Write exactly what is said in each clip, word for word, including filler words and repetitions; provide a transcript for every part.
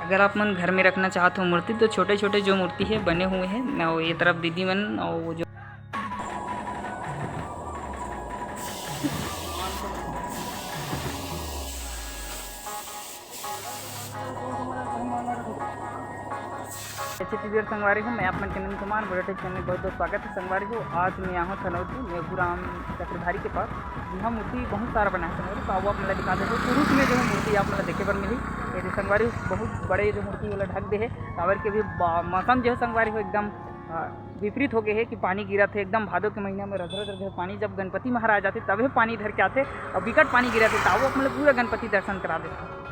अगर आप मन घर में रखना चाहत हो मूर्ति, तो छोटे-छोटे जो मूर्ति हे बने हुए हैं, अउ ये तरफ दीदी मन, अउ वो जो छत्तीसगढ़ संगवारी हो, मैं आप मन के नंद कुमार, मोर YouTube channel में बहुत बहुत स्वागत है संगवारी हो। आज मैं यहाँ थनौद में मेघूराम चक्रधारी के पास, यहाँ मूर्ति बहुत सारा बना है संगवारी, तो वो आप मन ला दिखा देते। शुरू में जो है मूर्ति आप मन ला देखे बर मिली, ये जो संगवारी हो, बहुत बड़े जो मूर्ति वाला ढक दे है, काबर के अभी बा-, मौसम जो है संगवारी हो एकदम, आ, विपरीत हो गए है कि पानी गिरत है, एकदम भादो के महीना में रधरध रधरध पानी, जब गणपति महाराज आते तबे पानी धर के आते, और बिकट पानी गिरत है, तो वो आप मन ला पूरा गणपति दर्शन करा देते।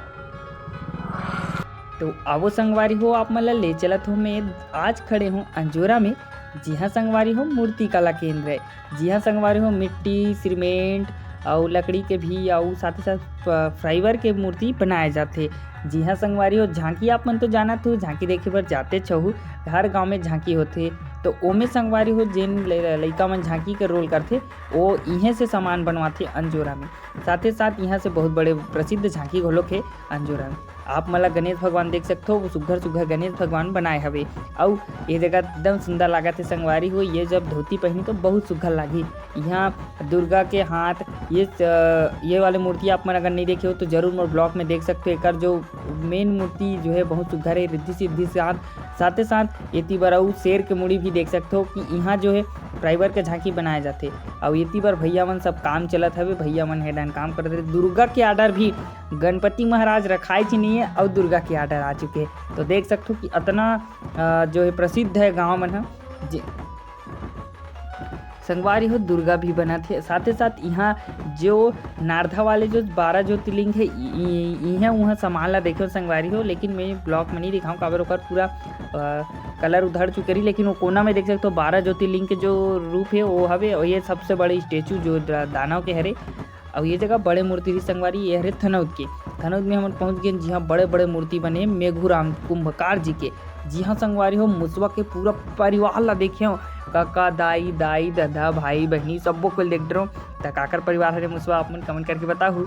तो आवो संगवारी हो, आप मन ला ले चलत हो, मैं आज खड़े हूँ अंजोरा में। जी हाँ संगवारी हो, मूर्ति कला केंद्र है। जी हाँ संगवारी हो, मिट्टी, सीमेंट अउ लकड़ी के भी अउ साथ ही साथ फ-, फाइबर के मूर्ति बनाए जाथे। जी हाँ संगवारी हो, झांकी आप मन तो जानत हो, झांकी देखे बर जाते छहु, हर गांव में झांकी होथे। तो ओमे संगवारी हो, जेन ल-, लइका मन झांकी के रोल करथे, ओ इहें से सामान बनवाथे अंजोरा में। साथे साथ इहाँ से बहुत बड़े प्रसिद्ध झांकी घलोक हे अंजोरा में। आप मन ला गणेश भगवान देख सकथो, वो सुग्घर सुग्घर गणेश भगवान बनाए हवे। अउ ये जगह एकदम सुंदर लागत हे संगवारी हो, ये जब धोती पहनी तो बहुत सुग्घर लागही। यहाँ दुर्गा के हाथ, ये स-, ये वाले मूर्ति आप मन अगर नहीं देखे हो तो जरूर मोर vlog में देख सकते हो। एकर जो main मूर्ति जो है बहुत सुग्घर है, रिद्धि सिद्धि से हाथ, साथे साथ एती बर अउ शेर के मुड़ी भी देख सकते हो कि यहाँ जो है फाइबर के झांकी बनाए जाथे। अउ एती बर भैया मन सब काम चलत हवे, भैया मन हे डन काम करत रहे। दुर्गा के order भी, गणपति महाराज रखाए च नहीं है और दुर्गा के order आ चुके हैं। तो देख सकते हो कि अतना, अ, जो है प्रसिद्ध है गाँव मन ह। जे संगवारी हो, दुर्गा भी बनत हे। साथे साथ यहाँ जो नारदा वाले जो बारह ज्योतिर्लिंग है, इ-, इ-, इहाँ उहाँ सामान ला देखे संगवारी हो, लेकिन मैं vlog में नहीं दिखाऊँ, काबर ओकर पूरा, अ, colour उधड़ चुके रही। लेकिन वो कोना में देख सकते हो, बारह ज्योतिर्लिंग के जो रूप है वो हवे, और ये सबसे बड़े statue जो द-, दानव के हरे, अउ ये जगह बड़े मूर्ति रही संगवारी, ये हरे थनौद के। थनौद में हमन पहुंच गए, जिहाँ बड़े-बड़े मूर्ति बने मेघूराम कुंभकार जी के। जिहाँ संगवारी हो, मुसवा के पूरा परिवार ला देखे हो, काका, दाई, दाई, ददा, भाई, बहिनी, सब्बो कोई देख डरो। त काकर परिवार हरे मुसवा, आप मन comment करके बताहू।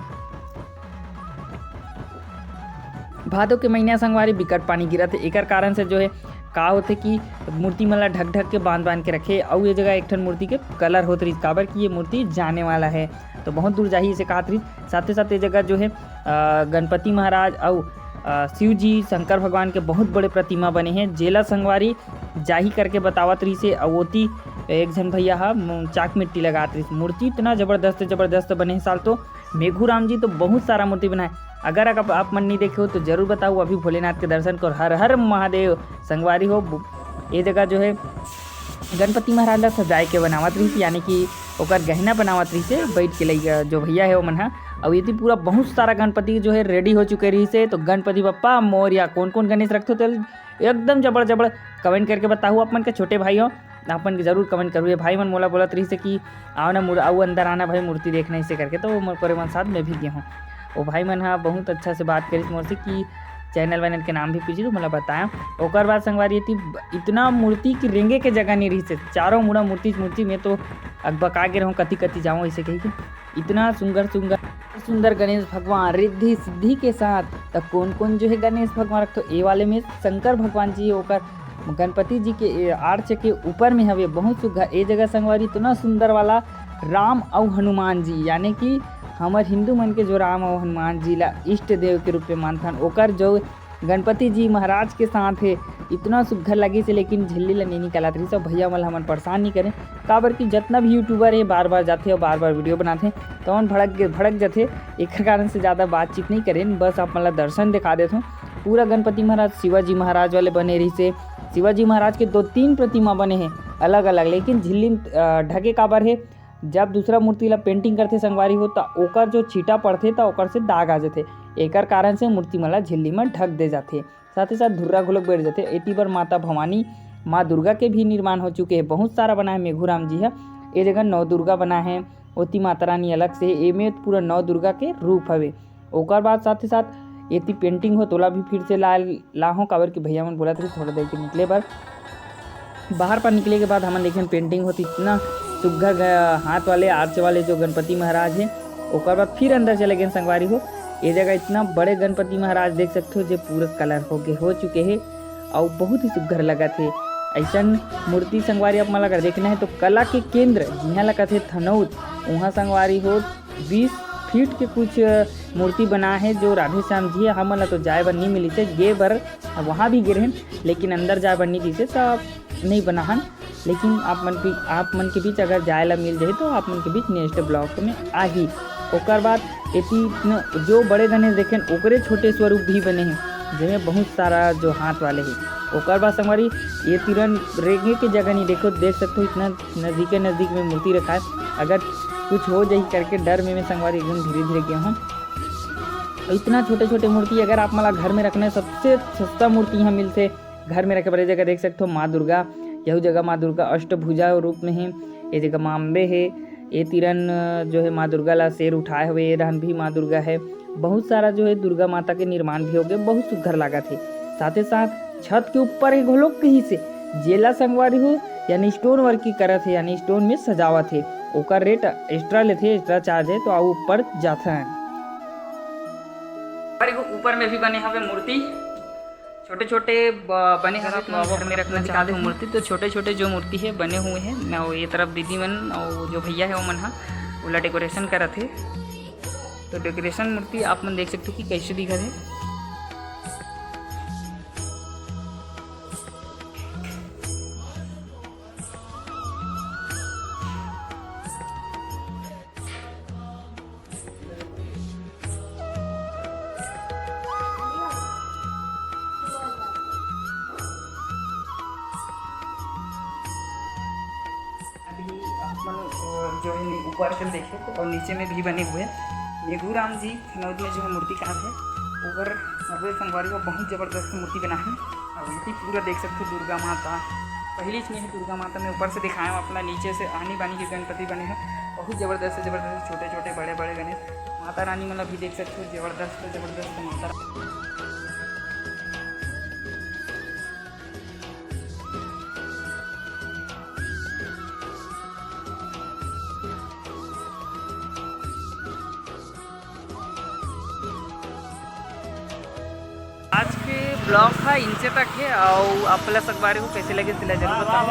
भादो के महीना संगवारी बिकट पानी गिरत हे, एकर कारण से जो है का होथे कि मूर्ति मन ला ढक ढक के बांध बांध के रखे, अउ ये जगह एक ठन मूर्ति के colour होत रहिस, काबर कि ये मूर्ति जाने वाला है, तो बहुत दूर जाही, इसे कहत रहिस। साथे साथ ये जगह जो है, अ, गणपति महाराज अउ, अ, शिव जी, शंकर भगवान के बहुत बड़े प्रतिमा बने हैं, जेला संगवारी जाही करके बतावत रहिस हे। अउ ओती एक झन भैया ह मु-, चाक मिट्टी लगात रहिस। मूर्ति इतना जबरदस्त, जबरदस्त बने हे साल तो। मेघू राम जी तो बहुत सारा मूर्ति बनाए। अगर आप, आप मन नहीं देखे हो तो जरूर बताओ, अभी भोलेनाथ के दर्शन कर। हर हर महादेव संगवारी हो। बु-, ये जगह जो है गणपति महाराज ला सजाए के बनावत रहिस, यानी कि ओकर गहना बनावत रहिस हे, बैठ के लइका जो भैया है ओमन ह। अउ एती पूरा बहुत सारा गणपति जो है ready हो चुके रहिस हे। तो गणपति बप्पा मोरया, कौन कौन गणेश रखथो तेल एकदम जबर जबर comment करके बताहू। आप मन के छोटे भाई हो, आप मन के जरूर comment करू। ये भाई मन मोला बोलत रहिस हे कि आओ ना मुर-, आओ अंदर आना भाई, मूर्ति देखना इसे करके, तो वो मोर करे मन साथ मैं भी गे हूँ। वो भाई मन हा बहुत अच्छा से बात करिस मोर से कि channel वैनल के नाम भी पूछी तो मोला बताया। ओकर बाद संगवारी एती इतना मूर्ति की रेंगे के जगह नहीं रहिस हे, चारों मुड़ा मूर्ति, मूर्ति में तो अकबका गे रहूँ, कति कति जाऊँ इसे कही के। इतना सुंदर सुंदर सुंदर गणेश भगवान रिद्धि सिद्धि के साथ। त कौन कौन जो है गणेश भगवान रखथो, ए वाले में शंकर भगवान जी, ओकर गणपति जी के, ए, arch के ऊपर में हवे बहुत सुघर। ए जगह संगवारी इतना सुंदर वाला राम अउ हनुमान जी, यानी कि हमर हिंदू मन के जो राम अउ हनुमान जी ला इष्ट देव के रूप में मानथन, ओकर जो गणपति जी महाराज के साथ हे, इतना सुघर लगिस हे, लेकिन झिल्ली ला नहीं निकालत रहिस। अउ भैया मन ला हमन परेशान नहीं करें, काबर कि जतना भी YouTuber हे बार बार जाथे अउ बार बार video बनाथे, तो हमन भड़क गे-, भड़क जथे। एकर कारण से ज़्यादा बातचीत नहीं करें, बस आप मन ला दर्शन दिखा देथों। पूरा गणपति महाराज शिवाजी महाराज वाले बने रहिस हे। शिवाजी महाराज के दो तीन प्रतिमा बने हे अलग अलग, लेकिन झिल्ली, अ, ढके काबर हे, जब दूसरा मूर्ति ला painting करथे संगवारी हो, त ओकर जो छींटा पड़थे, त ओकर से दाग आ जथे। एकर कारण से मूर्ति मन ला झिल्ली म ढक दे जाथे। साथ ही साथ धुर्रा घलोक बैठ जाथे। एती बर माता भवानी, माँ दुर्गा के भी निर्माण हो चुके हे। बहुत सारा बना हे मेघू राम जी ह। ए जगह नौ दुर्गा बना हे, ओती माता रानी अलग से हे। एमे पूरा नौ दुर्गा के रूप हवे। ओकर बाद साथ ही साथ एती painting हो, तोला भी फिर से ला, लाहो, काबर कि भैया मन बोलत रहिस थोड़ा देर के निकले बर। बाहर पर निकले के बाद हमन देखेन painting होत इतना सुग्घर ग-, हाथ वाले arch वाले जो गणपति महाराज हे। ओकर बाद फिर अंदर चले गेन संगवारी हो, ये जगह इतना बड़े गणपति महाराज देख सकते हो, जो पूरा कलर होके हो चुके हे, अउ बहुत ही सुग्घर लगत हे। ऐसन मूर्ति संगवारी आप मन ला अगर देखना है तो कला के केंद्र जिहाँ ला कथे थनौत, उहाँ संगवारी हो बीस फीट के कुछ मूर्ति बना है, जो राधे श्याम जी है। हमन ला तो जाए बर नहीं मिली थे, गे बर वहाँ भी गे रहेन, लेकिन अंदर जाए बर नहीं दिसे, तो नहीं बनाहन। लेकिन आप मन के, आप मन के बीच अगर जाए ला मिल जाही, तो आप मन के बीच नेक्स्ट ब्लॉग में आही। ओकर बाद एती न-, जो बड़े गणेश देखेन, ओकरे छोटे स्वरूप भी बने हैं, जेमे बहुत सारा जो हाथ वाले हैं। ओकर बाद संगवारी, ये तिरन रेंगे के जगह नहीं, देखो, देख सकते हो, इतना नजदीके नजदीक में मूर्ति रखा है। अगर कुछ हो जाही करके डर में, मैं संगवारी एकदम धीरे धीरे गया हूँ। इतना छोटे छोटे मूर्ति अगर आप मन ला घर में रखना है, सबसे सस्ता मूर्ति यहाँ मिलथे। घर में रखे बर, ये जगह देख सकते हो माँ दुर्गा, यहू जगह माँ दुर्गा अष्टभुजा रूप में है। ये जगह माँ अम्बे है, ये तिरन जो है माँ दुर्गा ला शेर उठाए हुए, ये रहन भी माँ दुर्गा है। बहुत सारा जो है दुर्गा माता के निर्माण भी हो गए, बहुत सुघर लागत है। साथे साथ छत के ऊपर एक घलोक कहीं से जेला संगवारी हो, यानी स्टोन वर्क की करत है, यानी स्टोन में सजावत है, ओकर रेट एक्स्ट्रा लेथे, एक्स्ट्रा चार्ज है, तो आओ ऊपर जाथन। और एगो ऊपर में भी बने हवे मूर्ति, छोटे छोटे ब-, बने हवे, आप मन घर में रखना चाहते हो मूर्ति, तो छोटे छोटे जो मूर्ति है बने हुए हैं, और ये तरफ दीदी मन और जो भैया है, वो मन हा ओला डेकोरेशन करत है। तो डेकोरेशन मूर्ति आप मन देख सकते हो कि कैसे दिखत है। अभी आप मन, अ, जो है ऊपर से देखे और नीचे में भी बने हुए हैं। मेघू राम जी थनौद में जो है मूर्तिकार है, ओकर सबले संगवारी हो बहुत जबरदस्त मूर्ति बना है। और ये पूरा देख सकते हो दुर्गा माता, पहली में है दुर्गा माता, मैं ऊपर से दिखाया हूँ अपना, नीचे से आनी बानी के गणपति बने हैं, बहुत जबरदस्त जबरदस्त, छोटे छोटे बड़े बड़े गणेश। माता रानी मतलब भी देख सकते हो, जबरदस्त जबरदस्त माता रानी। आज के ब्लॉग हा इंचे तक है, और आप ला संगवारी हो कैसे लगे, तेला जरूर बताओ।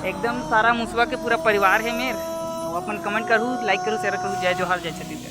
एकदम सारा मुसवा के पूरा परिवार है मेर, और अपन कमेंट करू, लाइक करू, शेयर करू। जय जोहार, जय छत्तीसगढ़।